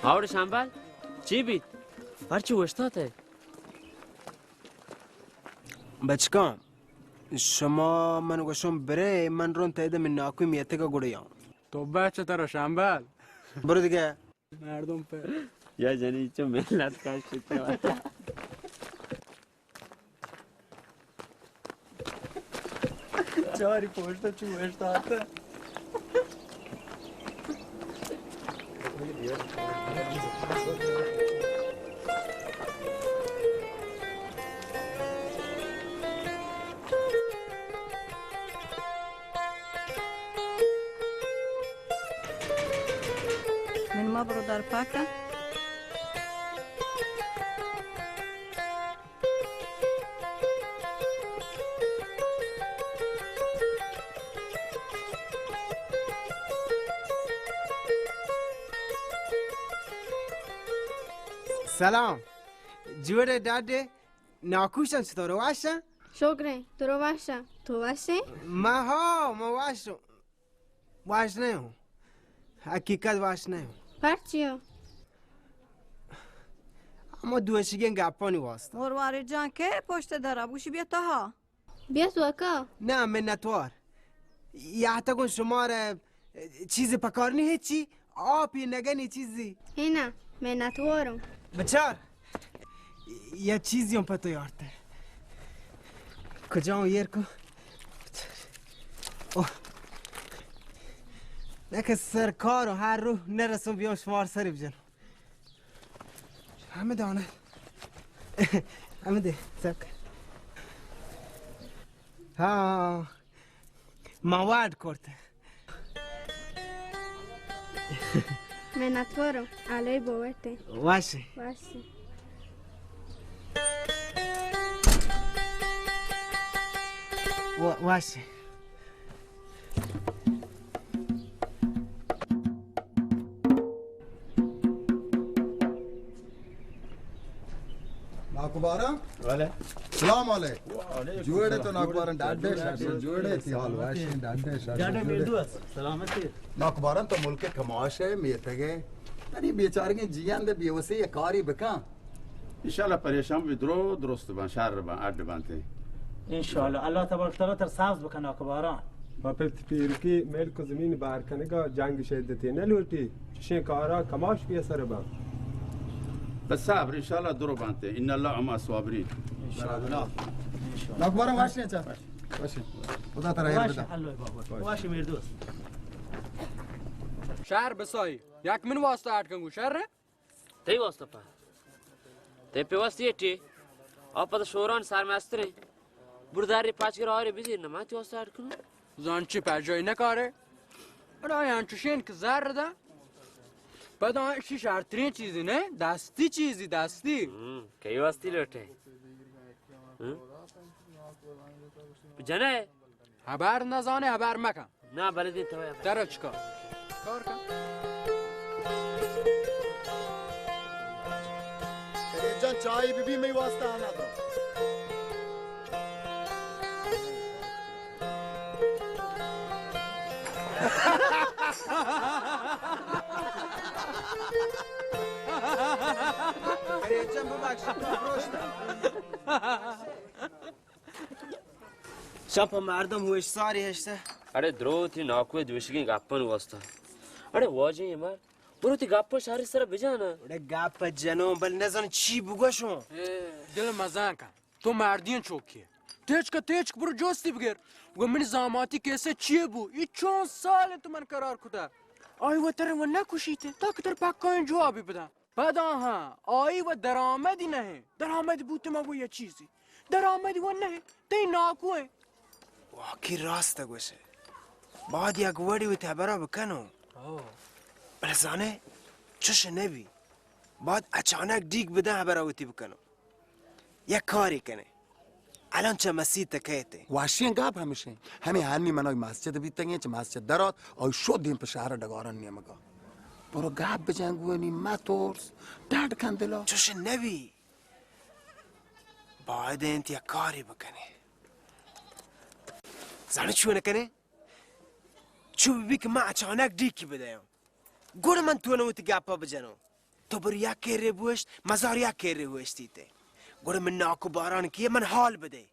آوڑ شامبال، چی بیت؟ پرچی اوشتات ئے؟ بچکاں، شما من گوشم برے، من رون تیدے من ناکوی میتگا گڑیاں۔ تو بچ ترا شامبال۔ برو دیگہ۔ مردم پہ۔ یا جنی چو محنت کشتے۔ چاری پوشتا چو اشتاتا۔ من ما برو در پاکا۔ سلام۔ جوڑے ڈاڈے، ناکوشن چطور واشن؟ شکریں، تو رو واشن، تو واشیں؟ ما ہاں، ما واشن۔ واش نہ اوں۔ حقیقت واش نہ اوں۔ پرچیا؟ ہما دوشیگیں گپانی واسطہ۔ مرواری جان، کے پشت درا بوشی بیا تہا؟ بیا تو اکا۔ نہ، منتوار۔ یا تگون شمارا چیزی پکار نی، ہچی؟ آپی نگنی چیزی؟ ہی نہ، منتواروں۔ بچار۔ یا چیزی ہم پتو یارتے۔ کجا اوں ایر کو؟ اوہ۔ نکہ سرکار و ہر رو نرسوں بیاں شمار سری بجن۔ ہمے دانے۔ ہمے دے، سب۔ ہاں۔ ما وارڈ کرت۔ منتوارم، الہی بوت۔ واشی۔ واشی۔ و-، واشی۔ ناکو باران؟ بلے۔ سلام علیک۔ وعلیکم جوڑے تو السلام۔ ناکو باران؟ ڈاڈے شاش، جوڑے، تی حال واشیں؟ ڈاڈے شاش، ڈاڈے جوڑے۔ میردوست، سلامتی۔ ناکو باران تو ملک کماش ئے، میتگ ئے۔ تنی بیچارگیں جیئند بے وسی یک کاری بکن۔ انشاءاللہ پریشان بی، درو درست بان، شر بان، اڈ بانتے۔ انشاءاللہ، اللہ تبارک و تعالی تر سبز بکن ناکو باران۔ ما پت پیرکی ملک و زمین بہر کنگا جنگ شدتی نہ لوٹی، چشیں کارا کماش بیا سر بان۔ بس صبر، انشاءاللہ درو بانتے، ان اللہ مع الصابرین۔ انشاءاللہ۔ ناکو باران واشی اچھا؟ واشی۔ خدا ترا ہیر بدا۔ اللہ بابا۔ واشی میردوست۔ شر بسائی، یک من واسطہ اڈ کن گو شر۔ تئی واسطہ پہ۔ تئی پہ واسطہ اٹی۔ آ پدا شوران سرمستریں۔ برداری پچ گر آری بزیر نہ، من تئی واسطہ اڈ کنوں۔ زان چی پہ جای نہ کارے۔ اڑا یان چشین کہ زر دا۔ پدا شی شرترین چیزی نہ، دستی چیزی، دستی۔ ہم، کئی واسطی لوٹے؟ ہم؟ جنئے؟ ہبر نزانے، ہبر مکن۔ نا، بلے دی تو ہبر۔ ترا چکا؟ کار کن۔ خدیجہ جان، چائے بی بی مئی واسطہ آنا تو۔ خدیجہ جان، ببخش، تو پروشت۔ شپ مردم ہوش ساری ہشتہ۔ اڑے درو تی ناکوئے دوشگیں گپن واسطہ۔ اڑے واجہ مر، برو تی گپن شہری سر بجانا۔ اڑے گپ جنوں، بل نزان چی بگوشوں۔ دل مزان کن، تو مردین چوکی۔ تیچک تیچک برو جوستی بگر۔ گو منی زاماتی کیسے چیے بو؟ ای چون سال تو من قرار کتا۔ آئی و تر و نکشیتے، تا کہ تر پکائیں جوابی بدن۔ پدا ہاں، آئی و درآمدی نہ انت۔ درآمد بوت ما گو یہ چیزی۔ درآمدی و نہ انت۔ تئی ناکو انت۔ واقعی راست گوشے۔ بعد یک وڑی وتی ہبرا بکنو۔ بلے زانے، چش نبی۔ بعد اچانک ڈیک بدن ہبرا وتی بکنو۔ یک کارے کنے۔ الان چہ مسیت ء کئیت ئے؟ وشیں گپ ہمشیں۔ ہمے ہنی من آئی مسجد بیتگیں، چہ مسجد درات، آئی شد دیم پہ شہر ڈگاران نیمگا۔ برو گپ بجن گونی، مترس، ڈڈ کن دلا۔ چش نبی۔ باید انت یک کارے بکنے۔ زانے چون کنے؟ چو بی کہ من اچانک ڈیکی بدیاں۔ گڑا من توناں وتی گپا بجناں۔ تو برو یک کرے بوشت، مزار یک کرے بوشتیتے. گڑا من ناکو باران کیے، من حال بدے.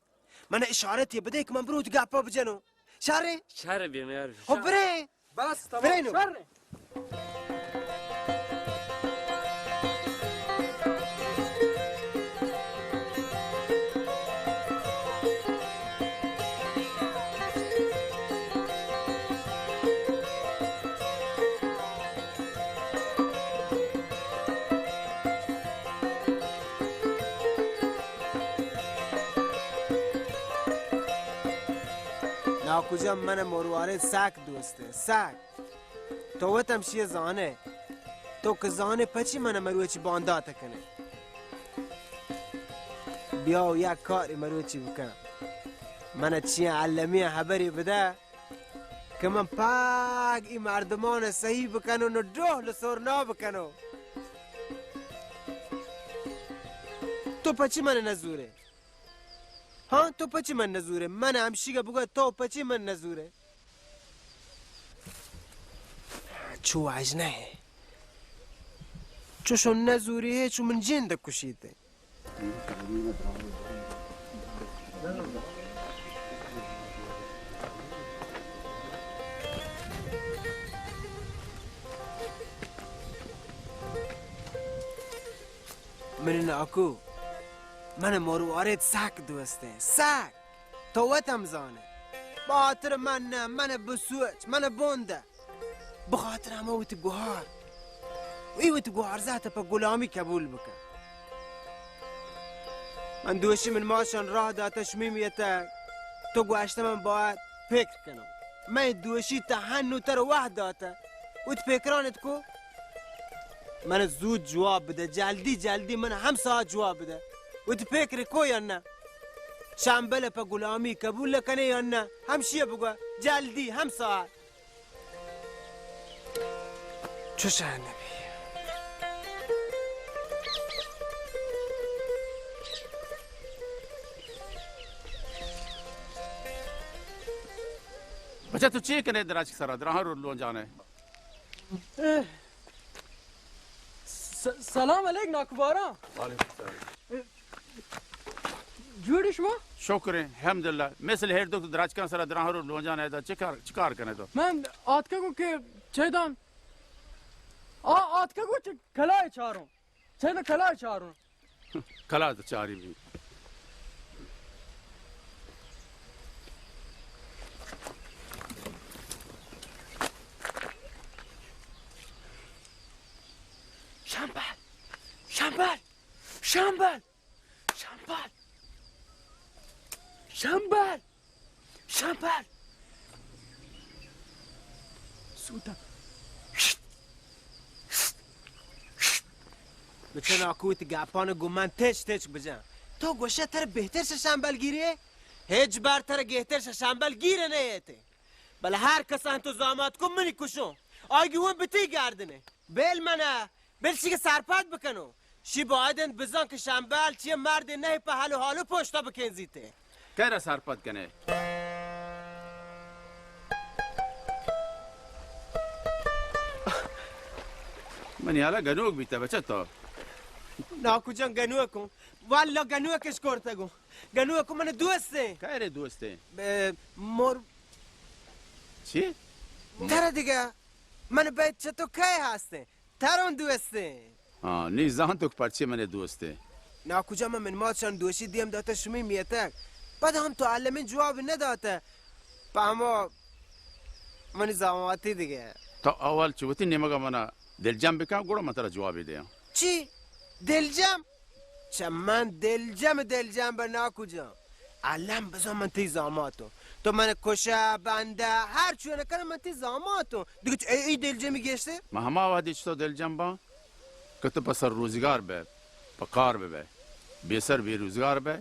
من اشارتی بدے کہ من برو وتی گپا بجنو. شریں؟ شر بی میار. خب بریں. بس، تمام. بریں نو. شریں. ناکو جان، من مروارید سک دوست ایں، سک. تو وت ہم شی زانے. تو کہ زانے پچی من مروچی باندات کنے. بیا و یک کاری مروچی بکن. من چیاں المی حبری بده. کہ من پاگ ای مردمان صحیح بکنو نو ڈوہل سرنا بکنو. تو پچی من نزورے؟ ہاں، تو پچی من نزورے؟ من ہمشیگا بگو، تو پچی من نزورے؟ چو واجنہ ہے. چوشو نزوری ہے، چو من جند کشیتے. منی ناکو، من مروارید سک دوست ایں، سک. تو وت ہم زانے. بخاطر من نہ، من بسوچ، من بوندہ. بخاطر ہما وتی گوہار. ای وتی گوہار زات پہ غلامی قبول بکن. من دوشی من ماشان راہ داتا شمی میتگ. تو گوشتہ من باید فکر کنم. من دوشی تا ہنو تر وحد داتا. وتی فکرانت کو؟ من زود جواب بده، جلدی جلدی من ہم ساعت جواب بده. وتی فکر کو یا نہ؟ شمبل پہ غلامی قبول کنے یا نہ؟ ہمشی بگو، جلدی ہم ساعت. چوشا نبی. بچہ تو چی کنے دراج سرا دراہ رو لون جانے؟ اے، س-، سلام علیک ناکو باران. وعلیکم السلام. جوڑ ئے شما؟ شکر ایں، الحمدللہ. مثل ہر دو تو دراجکان سرا دراہ رو لونجان ہے، دا چی کار، چی کار کنے تو؟ من آتکگوں کہ چیدان. آ، آتکگوں چہ کلائے چاروں. چیدان کلائے چاروں. کلا تو چاری بھی. شمبل! شمبل! شمبل! شمبل! شمبل! شمبل! سوتا. بچہ ناکو، وتی گپان گوں من تچ تچ بجن. تو گوشے ترا بہتر شہ شمبل گیری؟ ہچ بر ترا گہتر شہ شمبل گیر نہ ایت. بلے ہر کسان تو زامات کو منی کشوں. آگی اون بتی گردنے. بیل منا، بیل شی کہ سرپد بکنو. شی باید انت بزان کہ شمبل چیہ مردے نہ پہ حل و حالو پشتا بکنزیتے. کئے را سرپد کنے؟ منی حالا گنوک بیتا بچہ تو. ناکو جان گنوکوں. واللہ گنوکش کرتگوں. گنوکوں من دوستیں. کئے رے دوستیں؟ اے، مور. چی؟ ترا دگہ. من بیت چہ تو کئے ہستیں؟ ترون دوستیں. ہاں، نی زانتو کہ پرچے من دوستیں. ناکو جان، من مات شان دوشی دیم داتا شمی میتگ. پد ہم تو علمیں جواب نداتا. پہ ہما منی زاماتی دگہ. تو اول چہ وتی نیمگا منا دلجم بکن، گڑا من ترا جوابی دیاں. چی؟ دلجم؟ چہ من دلجم، دلجم بہ ناکو جان. الم بزان من تئی زاماتوں. تو من کشہ، بندہ، ہر چو نہ کن من تئی زاماتوں. دگہ چ-، اے، اے دلجمی گیشتے؟ من ہما وہدی چہ تو دلجم باں کہ تو پہ سر روزگار بئے، پہ کار ببئے، بے سر بے روزگار بئے،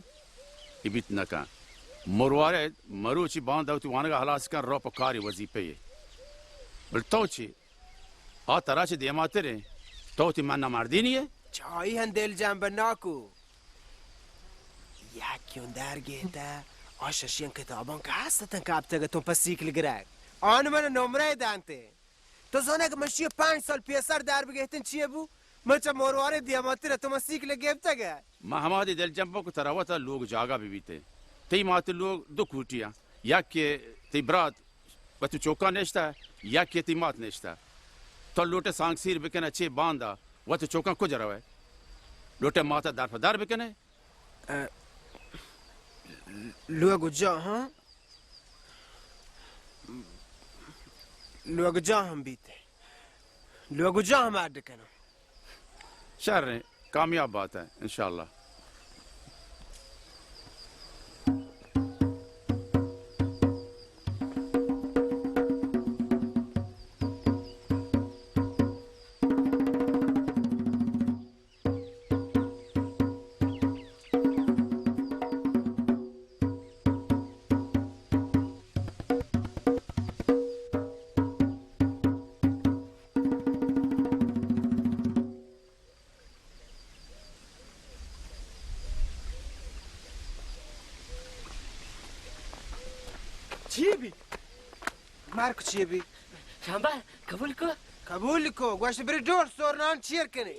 اے بیت نہ کن. مروارید مروچی باندا وتی وانگا ہلاس کن، رو پہ کاری وظیفہ‌یے. بل تو چی؟ آ ترا چہ دیماتریں. تو وتی من نامردینی ئے؟ چائی ہن دلجم بہ ناکو. یکیوں در گیتہ، آ ششیان کتابان کہ ہستتن کپتگتوں پہ سیکل گرگ. آن من نمرہ دانتے. تو زانے کہ من شی پنچ سال پیسر در بگیتن چیے بو؟ من چہ موروارے دیما ترا تو ما سیکل گپتگ ئے۔ ما ہمادے دلجم بو کہ ترا وتا لوگ جاگہ بہ بیت۔ تئی مات لوگ دو کوٹی اں، یک کہ تئی برات وتی چوکاں نشتہ، یک کہ تئی مات نشتہ۔ تو لوٹے سانگ سیر بکنے چے باندا وتی چوکاں کجا روئے؟ لوٹے ماتا در پہ در بکنے؟ ء، لوگ جاہاں، لوگ جاہاں بیت۔ لوگ جاہاں اڈ کناں۔ شر ایں، کامیاب بات ئے انشاءاللہ۔ چی بی؟ مارک چی بی؟ شامبل، قبول کو۔ قبول کو، گوشت بری ڈور سورنان چیر کنی۔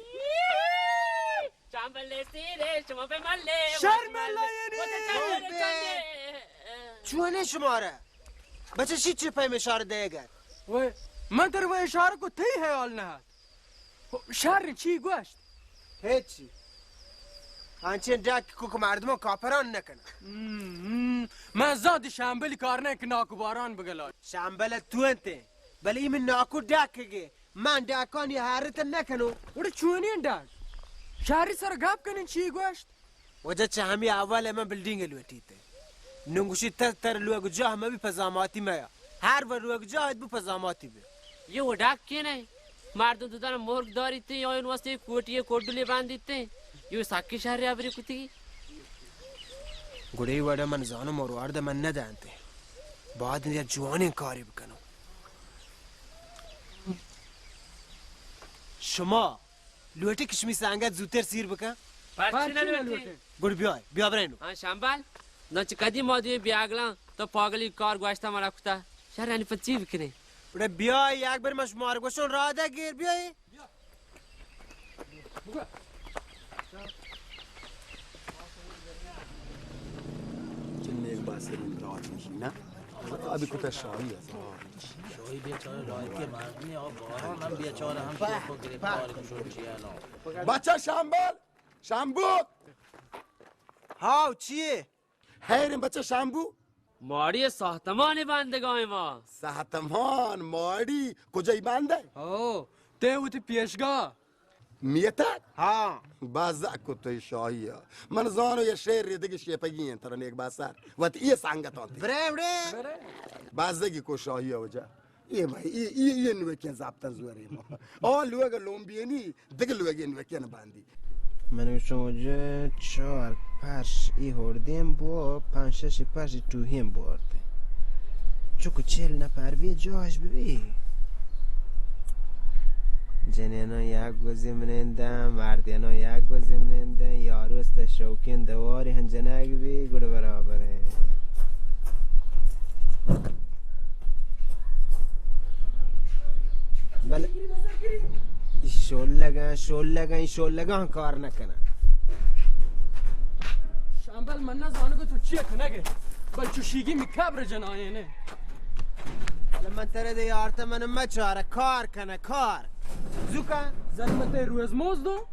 شامبل سیرے، شما پہ ملے، شرم اللہ یعنی۔ چونے شمارا۔ بچہ شی چی پیم اشارہ دے گا؟ وے، من تر وہ اشارہ کو تئی حیال نہ۔ شر چی گوشت؟ ہچی۔ انچیں ڈاک کو کہ مردماں کاپران نہ کناں۔ ہم، ہم۔ من زانت شامبلی کار نہ کہ ناکو باران بگلا۔ شامبل تو انت، بلے من ناکو ڈاک گے۔ من ڈاکانی حارت نہ کنوں۔ وڑے چونیں ڈاک؟ شاری سر گپ کنیں چی گوشت؟ وجہ چہ ہمے اول ء من بلڈنگ لوٹیت۔ نوں گوشی تر تر لوگ جاہ مبی پہ زاماتی میا۔ ہر وڑ لوگ جاہ ات بو پہ زاماتی بی۔ یہ وہ ڈاک کینے؟ مردم دو دانہ مرگ داریت، یا این واسطے کوٹی کوڈلے باندیت۔ یہ سکی شہر ابری کتی۔ گڑے وڑا من زانو مروارد من ندانتے۔ بعد یا جوانیں کاری بکنو۔ شما لوٹی کہ شمی سنگت زوتر سیر بکن؟ پرچی نہ لوٹی؟ گڑ بیای، بیا برینو۔ ہاں شامبل، داں چہ کدی ما دوی بیاگلاں، تو پاگلی کار گوشتا منا کتا۔ شر انی پہ چی بکنی؟ گڑا بیای، یک بر من شما رو گوشن راہ دہ گیر بیای۔ چہ نیک باسرین راج میشی نا؟ ابھی کتا شاہی است۔ شاہی بیچارہ لائق مردمی، آ باران ہم بیچارہ ہم شوق و گرفتار کشور چیانو۔ بچہ شامبل، شامبو۔ ہاو، چیے؟ حیریں بچہ شامبو۔ ماڑی ساہتمانی بندگائیں ما۔ ساہتمان، ماڑی، کجائی بندے؟ ہو، تے وتی پیشگاہ۔ میتگ؟ ہاں۔ بازگ کو تئی شاہی ء۔ من زانو یہ شعر ردگی شیپگی انت ترا نیک باسر۔ وت یہ سنگت انت۔ برے وڑے۔ بازگی کو شاہی ء وجہ۔ یہ بھائی، یہ، یہ، یہ نوکیں ضابطہ زورے ما۔ آ لوگ لومبینی، دگہ لوگ یہ نوکیں باندی۔ من گوشاں واجہ چار پرش ای ہوردیم بو، پنج شش پرش ای ٹوہیم بو آرتے۔ چکو چل نفر بی جاش ببی۔ جنیناں یک گوزی منندن، مردیناں یک گوزی منندن، یاروست شوکین دواری ہم جنگ بی، گڑ برابر ہیں۔ بلے ای شولگاں، شولگاں، ای شولگاں کار نہ کناں۔ شامبل من نہ زانگو تو چی کنگے، بل چوشیگی می قبر جنائینے۔ بلے من ترے دے یارتا من مچارہ کار کنہ کار۔ زوکا زلمتے روز موز دو۔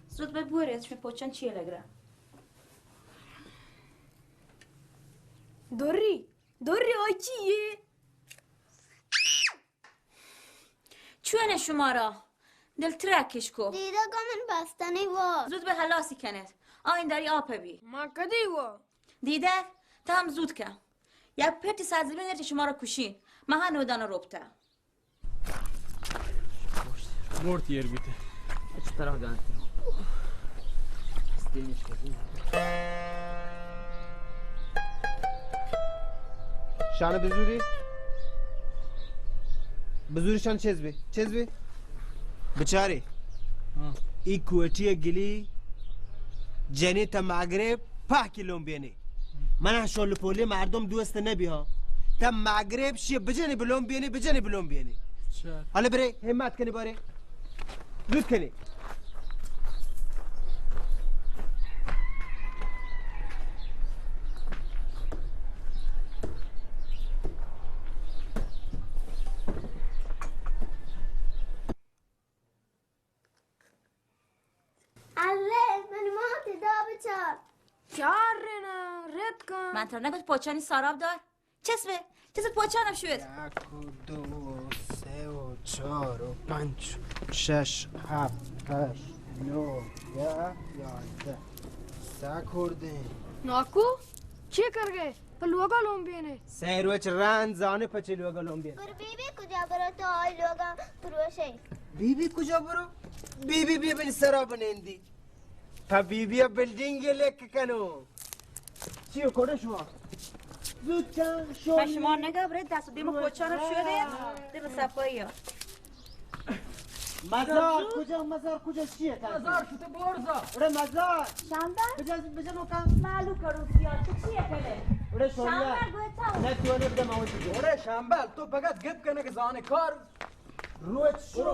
زود ببورید، شمی پوچان چیه لگره؟ دوری، دوری آی چیه؟ چونه شما را؟ دل ترکش کو. دیده گمن بستنی وا. زود به خلاصی کنید. آین داری آپه بی. ما کدی وا؟ دیده، تا هم زود کن. یک پتی سرزمین داری که شما را کشین. مها نودان روبته. مرد یر بیته. چه طرف دانتی؟ شانه بزوری؟ بزوری شان چیز بی؟ چیز بی؟ بچاری. ای کوٹی گلی جنی تا مغرب پاکی لومبینی. من شل پولی مردم دوست نبی ها. تا مغرب شی بجنی بلومبینی، بجنی بلومبینی. چه؟ حالا بری همت کنی باری. زود کنی. الله، من مات دا بچار. چار رینا، رد کن. من ترا نگوت پوچانی ساراب دار؟ چسبه، چسبه پوچانم شوید. یک و دو و سه و چار و پنج و شش، هفت، هشت، نو، ده، یازده. سه کردیں. ناکو، چی کر گئے؟ پہ لوگا لومبینے. سہ روچ رند زانے پچے لوگا لومبینے. پر بی بی کجا برو تو آئی لوگا پروشے؟ بی بی کجا برو؟ بی بی بی بن سرا بنندی. تا بی بی بلڈنگ لیک کنو. چیو کڑے شما؟ زود کن، شما. شما نگا برے دست دیم پوچانا شو دے، دیم صفائی. مزار، کجا مزار، کجا چیه تا؟ مزار شده برزا. اڑے مزار. شامبل؟ کجا بجنو کن؟ مالو کرو سیار، تو چیه کنه؟ اڑے شولا. شامبل گوتا. نه تو نه بده ما وجود. اڑے شامبل، تو فقط گپ کنه که زانه کار. روچ شو.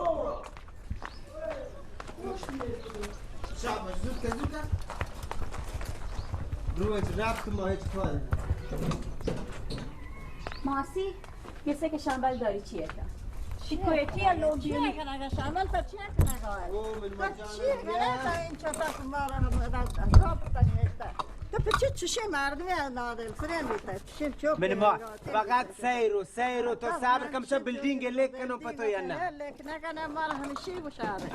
شاباش، زود کن، زود کن. روچ رفت ما هیچ کار نه. ماسی، کسی که شامبل داری چیه کن؟ شکایتی یا لومبینی؟ چیه کن اگه شامبل پر چیه کن اگه؟ او من تو مجان چیه کن اگه این چطور ما را هم عذاب بتنیسته؟ تو پچه چشه مردمی نادل کنه می‌ته؟ چشم چوب من ما فقط سیر و سیر و تو صبر کم چه بلڈینگ لیک کنو پتو یا نه؟ لیک نکنه، ما را همیشه بشاره.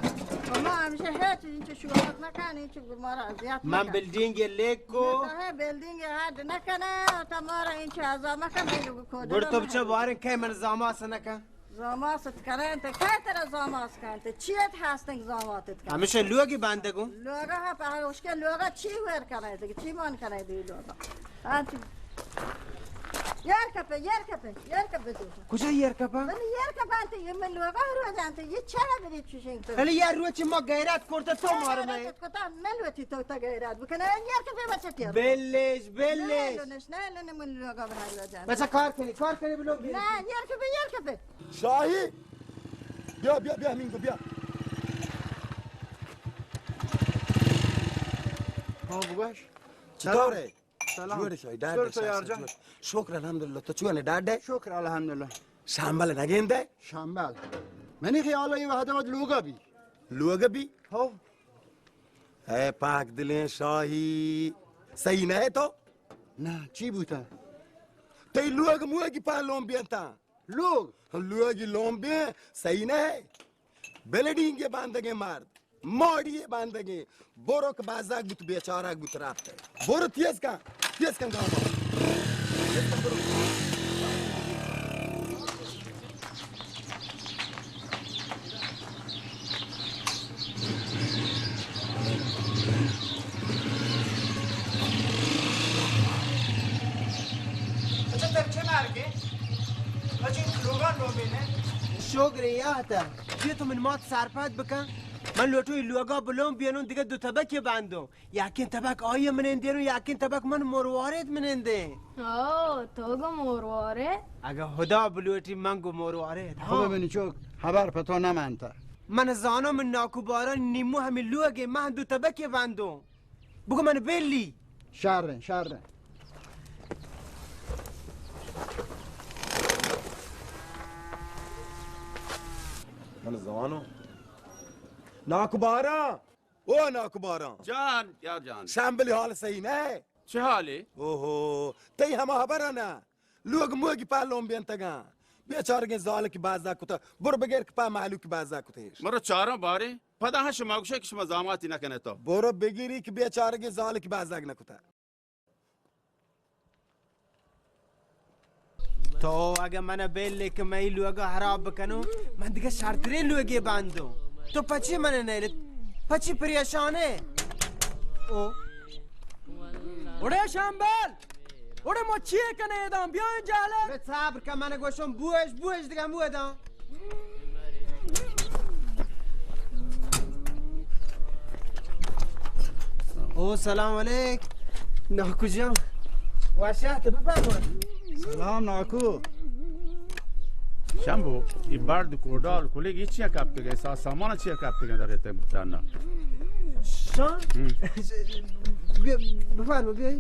و ما همیشه هیچ اینچه شوهر نکنه، اینچه ما را اذیت نکنه. من بلڈینگ لیک کو. نه، بلڈینگ حد نکنه، تا ما را اینچه عذاب مکن، میلو کو. گڑ تو بچه بارن که من زاماس نکن. زاماست کنن، ته کئے ترا زاماس کنن؟ ته چیت هستن زاماتت کنن؟ همیشه لوگی بندگو. لوگا ها، په اوشکه لوگا چی ور کنن؟ دیگه چی مان کنن دی لوگا؟ آنتی. یار کپه، یار کپه، یار کپه تو. کجا یار کپه؟ من یار کپه انت، یه من لوگا رو جانت، یه چرا بری چوشین تو؟ ولی یار روچ ما غیرت کرده تو مارو. غیرت کتا، من وتی تو تا غیرت بکنه، یار کپه بچه تیار. بلش، بلش. نه، لونش، نه، لون من لوگا بنا رو جانت. بچه کار کنی، کار کنی بلو. نه، یار کپه، یار کپه. شاهی، بیا، بیا، بیا، مینگو، بیا. ها، بگوش. چطوره؟ سلام. جوڑ شاهی، ڈاڈ شاهی، شاهی، جوڑ. شکر، الحمدلله. تو چونه، ڈاڈ ئے؟ شکر، الحمدلله. شامبل نگنده؟ شامبل. منی خیال ای وهده وت لوگا بی. لوگا بی؟ هو. اے پاک دلیں شاهی، صحیح نه تو؟ نه، چی بوتا؟ تئی لوگ موگی پا لومبینتا. لوگ؟ لوگی لومبین، صحیح نه. بلڈینگ بندگیں مرد، ماڑی بندگیں، برو که بزگ بوت، بیچارگ بوت، رفته. برو تیز کن، تیز کن گاما. تیز کن برو. اچھا، تر چه مرگه؟ اچھا، لوگان لوگه نه؟ شوگره یا تا. بیا تو من مات سرپد بکن. من لوٹو ای لوگا بلوم بیانون دیگه دو تبک بندو. یکین تبک آئی منندین و یکین تبک من مروارید منندین. آه، تو گو مروارید؟ اگه خدا بلوٹی من گو مروارید. خوبه منی چوک، خبر پتو نمانتا. من زانو من ناکو باران نیمو همی لوگه من دو تبک بندو. بگو من بلی. شرن، شرن. من زانو. ناکو باران. او ناکو باران. جان، یا جان. شامبلی حال صحیح نه؟ چه حالی؟ اوهو، تئی هما خبر نه. لوگ موگی پا لومبینتگاں. بیچارگیں زالکی بازا کتا. برو بگر که پا مهلوکی بازا کتش. مرو چاران بارے. پدا ہاں شما گوشے کہ شما زاماتی نہ کنے تو. برو بگیری کہ بیچارگیں زالکی بازگ نہ کتا. تو اگہ من بیلے کہ مئی لوگا خراب بکنو، من دیگہ شرترے لوگے باندو. تو پچی من نیلت؟ پچی پریشانے؟ او. اڑے شامبل! اڑے ما چیے کنے اداں؟ بیایں جہلے. بے صبر کہ من گوشم بوش، بوش دگہ مو اداں. او سلام علیک. ناکو جان. وش آتئے، بفرما. سلام ناکو. شمبو، اے برد کوڈال کلیگ اے چیا کپتگ ئے؟ ساز سامان چیا کپتگ ئے در اتم ڈنا؟ شان؟ ہم. بیا، بفرما، بیا.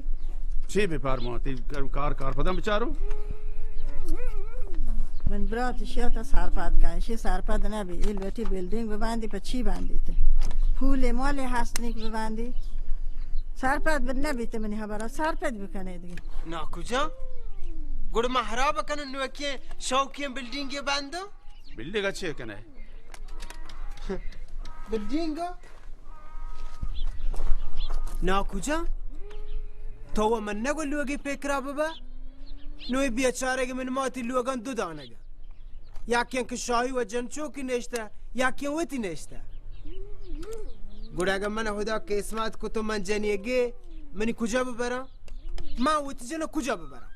چی بفرما؟ تئی کار، کار پدا بچارو. من برات شیا تا سرپد کن، شی سرپد نبی، اے لوٹی بلڈنگ ببندی، پہ چی بندی تے؟ پول مال ہست نیک ببندی. سرپد بد نبی تے منی خبرا سرپد بکنے دیگه. ناکو جان، گڑا ما خراب کنن نوکیں شوقیں بلڈنگے بندو؟ بلڈنگ چے کنے؟ بلڈنگ؟ ناکو جان، تو و من نگو لوگی پیکرا ببا؟ نوی بیچارگ من ماتی لوگان دو دانگا. یکیں کہ شاہی و جنچوکی نشتہ، یکیں وتی نشتہ. گڑا اگہ من خدا قسمت کتو من جنیگے، منی کجا ببراں؟ من وتی جن کجا ببراں؟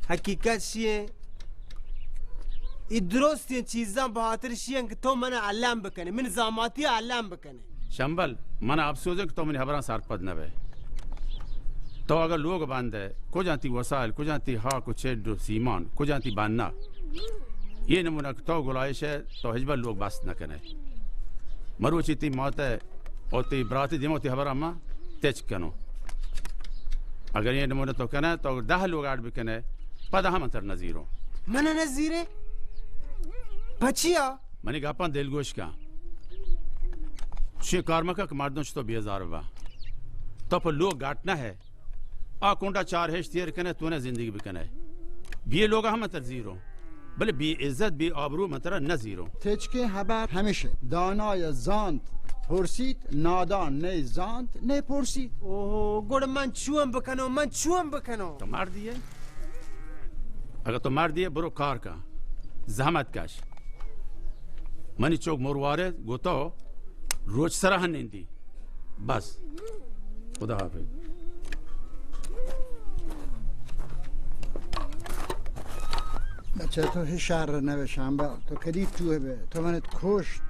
حقیقت شی ایں، اے درستیں چیزاں بہاتر شی ایں کہ تو من الم بکنے، من زاماتی الم بکنے. شمبل، من افسوز ایں کہ تو منی خبراں سرپد نہ بئے. تو اگاں لوگ بندئے، کجاں تئی وسائل، کجاں تئی ہاک و چڈ و سیمان، کجاں تئی بنا؟ اے نمونہ کہ تو گلائیش ئے، تو ہچبر لوگ بست نہ کنئے. مروچی تئی ماتئے و تئی براتی دیما تئی خبراں ما تچک کنوں. اگر اے نمونہ تو کنئے، تو دہ لوگ اڈ بکنئے، پدا ہم من ترا نزیروں. من نزیرے؟ پچیا؟ منی گپاں دلگوش کن. چے کار مکن کہ مردم چہ تو بیزار بباں. تو پہ لوگ گٹ نہ ئے. آ کنڈا چار ہشت ایر کنئے، تو نہ زندگی بکنئے. بے لوگا ہم من ترا زیروں. بلے بے عزت، بے آبرو من ترا نہ زیروں. تچکیں ہبر ہمیش انت. دانای زانت پرسیت، نادان نئے زانت نئے پرسیت. اوہو، گڑا من چون بکنوں، من چون بکنوں؟ تو مردی ئے؟ اگہ تو مردی ئے، برو کار کن، زحمت کش. منی چک مروارد گوں تو روچ سرا ہم نندی. بس. خدا حافظ. بچہ تو ہچ شر نہ بئے شمبل، تو کدی ٹوہ بئے، تو منت کشت.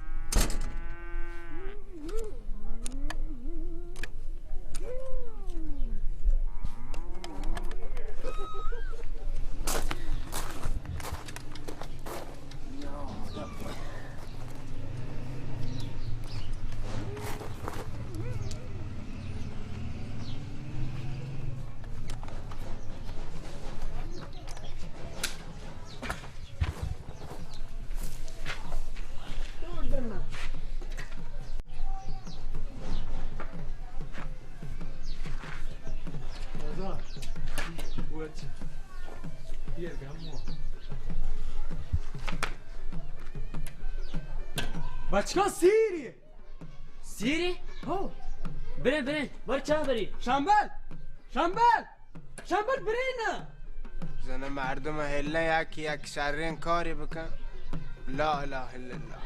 بچکاں سیری. سیری؟ ہو. بریں، بریں، بر چاہ بری. شمبل! شمبل! شمبل بریں نا. زن مردم ہلہ یا کہ یک شریں کاری بکن. لا الہ الا اللہ.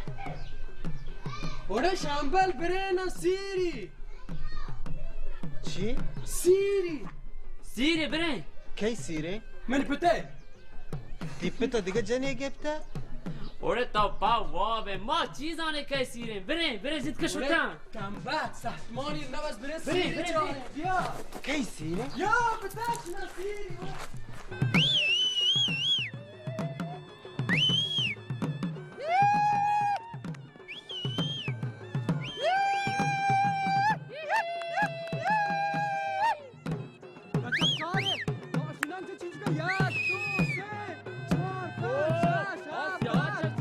اوڑے شمبل بریں نا سیری. چی؟ سیری. سیری بریں. کئی سیری؟ من پتے. تئی پت ء دگہ جنے گپتہ؟ اوڑے تو پا واب ئے، ما چیزانے کئے سیریں؟ بریں، بریں زیت کہ شتاں. کم بخت، سہتمانی نوز بریں، بریں، سیریں بریں، چاریں. بریں. بیا. کئی سیریں؟ بیا، بتاش نہ سیری. بچہ چارے، ماشینان چہ چنچکا یک، دو، سے، چار، پنچ، شش، ہفت، ہشت.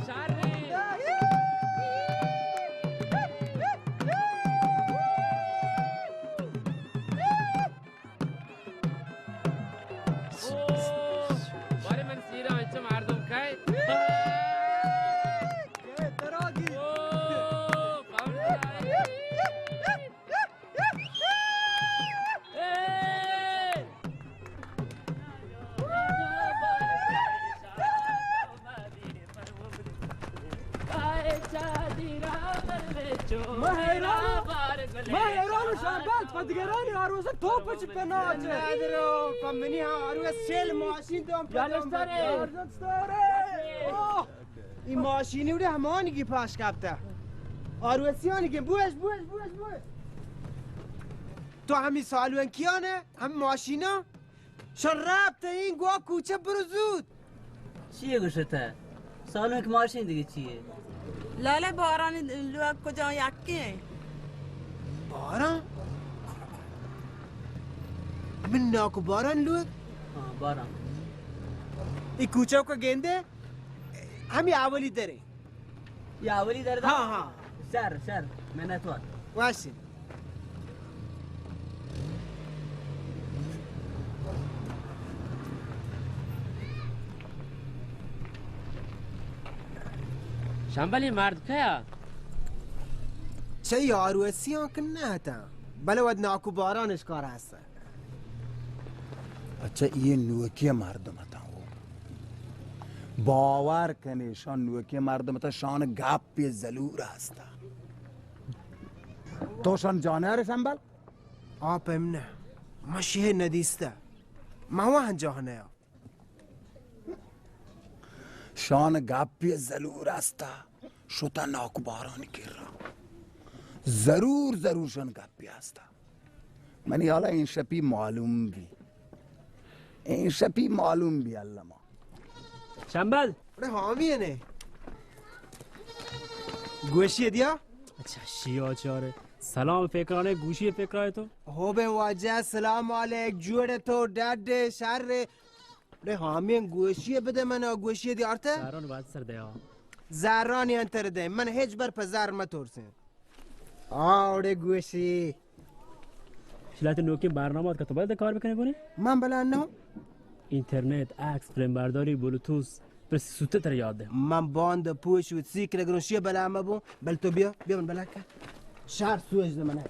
او، بارے من سیرا انچو مردم کئے. اے، تراگی. او، باوڑ. ما حیران، ما حیران شمبل، پدگرانی آروس تو پچ پناچ. ندرو، پمنی آروس سیل ماشین دوم. یادستارے. یادستارے. اوہ. ای ماشینی وڑے ہمانی کی پاش کپتا. آروسیانی کی بوش، بوش، بوش، بوش. تو ہمی سالونکیان ء، ہمی ماشیناں، شر رابطہ این گوا کوچہ برو زود۔ چی گوشتہ؟ سالونک ماشین دیگہ چی ہے؟ لالہ باران لوگ کجا یکی ہیں؟ باران؟ من ناکو باران لوگ؟ ہاں، باران۔ ای کوچہ کو گندے؟ ہمی اولی درے۔ یا اولی در دا؟ ہاں، ہاں۔ شر، شر، منتوار۔ واشی۔ شمبل، یہ مرد کیا؟ چہ یارو اسیاں کہ نہ تا، بلے وت ناکو باران اشکار ہستا۔ اچھا، یہ نوکی مردم اتاں ہو۔ باور کنے، شان نوکی مردم اتاں، شان گپ زلور ہستا۔ تو شان جانے آرے شمبل؟ آپ امنہ، مشیہ ندیستہ، مواں جانے آ۔ شان گپی زلور استا، شتا ناکو بارانی کرا۔ ضرور، ضرور شان گپی استا۔ منی حالا این شپی معلوم بی۔ این شپی معلوم بی، اللہ ما۔ شمبل۔ اڑے حامی ہے نے۔ گوشی دیا؟ اچھا، شیا چارے۔ سلام فکرانے، گوشی فکرائے تو؟ ہو بے واجہ، سلام علیک، جوڑے تو، ڈڈے، شر۔ اڑے حامی گوشی بدے من، گوشی دیارتے؟ زاران بعد سر دیا۔ زارانی انتر دے، من ہچ بر پہ زار متورسیں۔ آ، اڑے گوشی۔ شلات نوکیں برنامہ ات کہ تو باید کار بکنے گونے؟ من بلا نہ۔ اینترنت، عکس، فلم برداری، بلوتوث، پس سوت تر یاد ہے۔ من باند پوش و سیکر گرون شی بلا مبو، بل تو بیا، بیا من بلا کن۔ شار سوج دے منا۔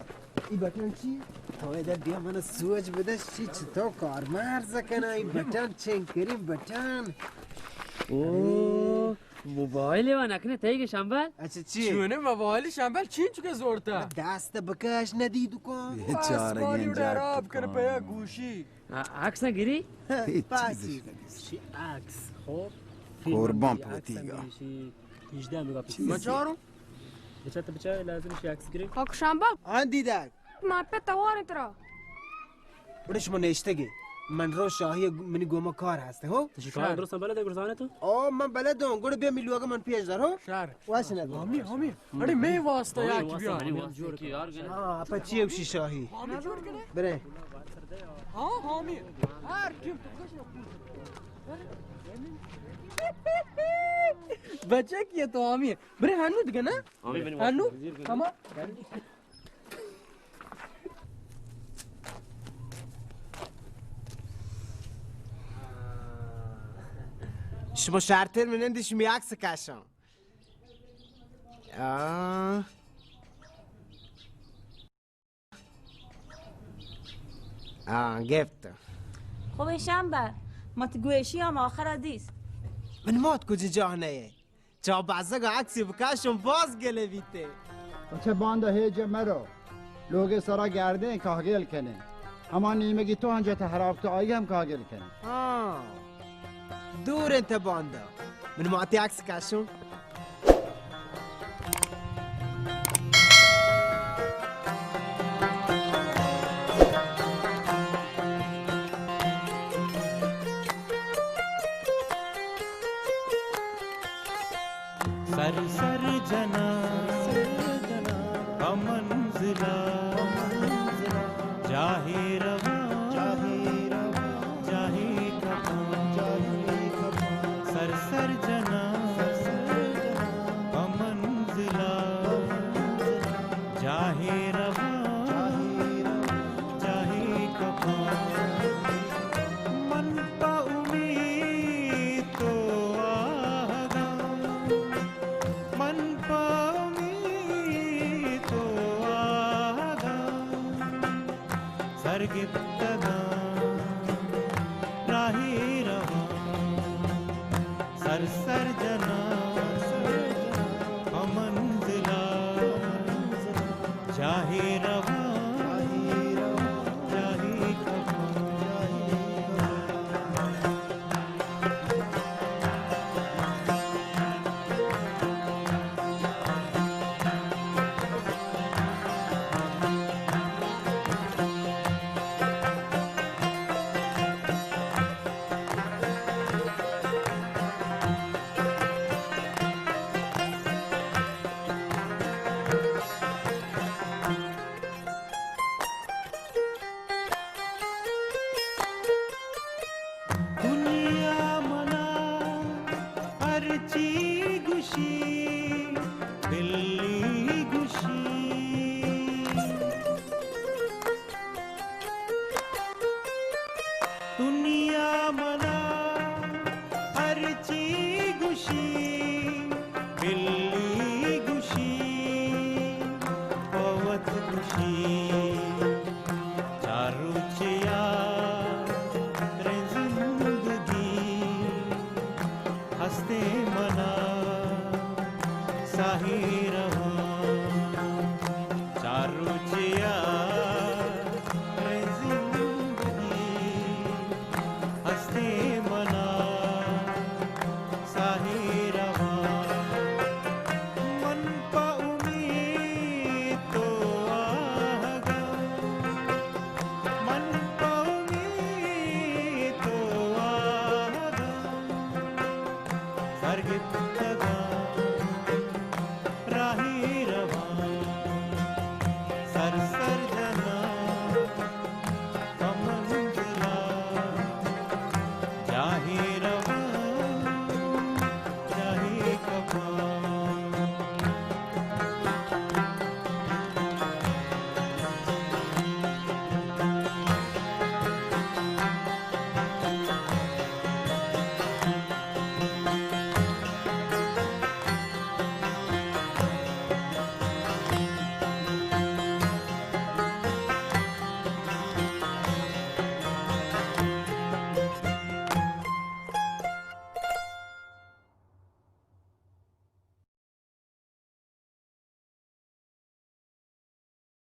ای بٹن چی؟ تو ادھر بیا من سوج بدش چی چتو کار مرز کنا ای بٹن چنکری بٹن۔ او، موبایل و نکنے تئی کہ شمبل؟ اچھا چی؟ چونے موبایل شمبل چین چکے زورتا؟ دست بکش ندی دکان۔ بیچارہ پاسپوری گنجا اڑے خراب کر پیا گوشی۔ آ، عکس گری؟ ہچ پاسی۔ چیزش نگیش۔ شی عکس، خب۔ قربان پوتی گا۔ ہژدہ میگا پیکسل۔ بچارو۔ بچا تو بچا لازم شی عکس گری۔ کاک شمبل۔ آن دیدک۔ ما پہ توار ترا۔ بڑے شما نشتگے۔ من رو شاہی منی گوما کار ہستے ہو۔ تو شی کار درست بلد ہے گرزانے تو؟ او من بلد ہوں۔ گڑ بیا ملوگا من پیش دار ہو۔ شر۔ واش نہ دے۔ حامی، حامی۔ اڑے میں واسطہ یا کی بیا۔ ہاں، پچی اوشی شاہی۔ برے۔ ہاں، حامی۔ ہر ٹیم تو بچہ کیا تو حامی۔ برے ہنو دگہ نا؟ ہنو؟ ہما؟ شما شرتر منندی شمی عکس کشان۔ آ۔ آ، گپت۔ خوبیں شمبل، ما تو گوشی ہم آخر دیست۔ من مات کجا جاہ نئے۔ چا بزگ عکسی بکشم باز گلے بیتے۔ اچھا باندا ہیج مرو۔ لوگے سرا گردیں کاگل کنیں۔ ہما نیمگی تو انجا تہ ہراب تو آئی ہم کاگل کنیں۔ ہاں۔ دور انت باندا۔ من ماتی عکس کشوں۔ سر سر جناں پہ منزلا، جاہے رواں، جاہے کپاں، سر سر جناں پہ منزلا، جاہے رواں، جاہے کپاں۔ من پہ امیت تو آہگاں، من پہ امیت تو آہگاں، سر گپتگاں راہے رواں، سر سر جناں پہ منزلا، جاہے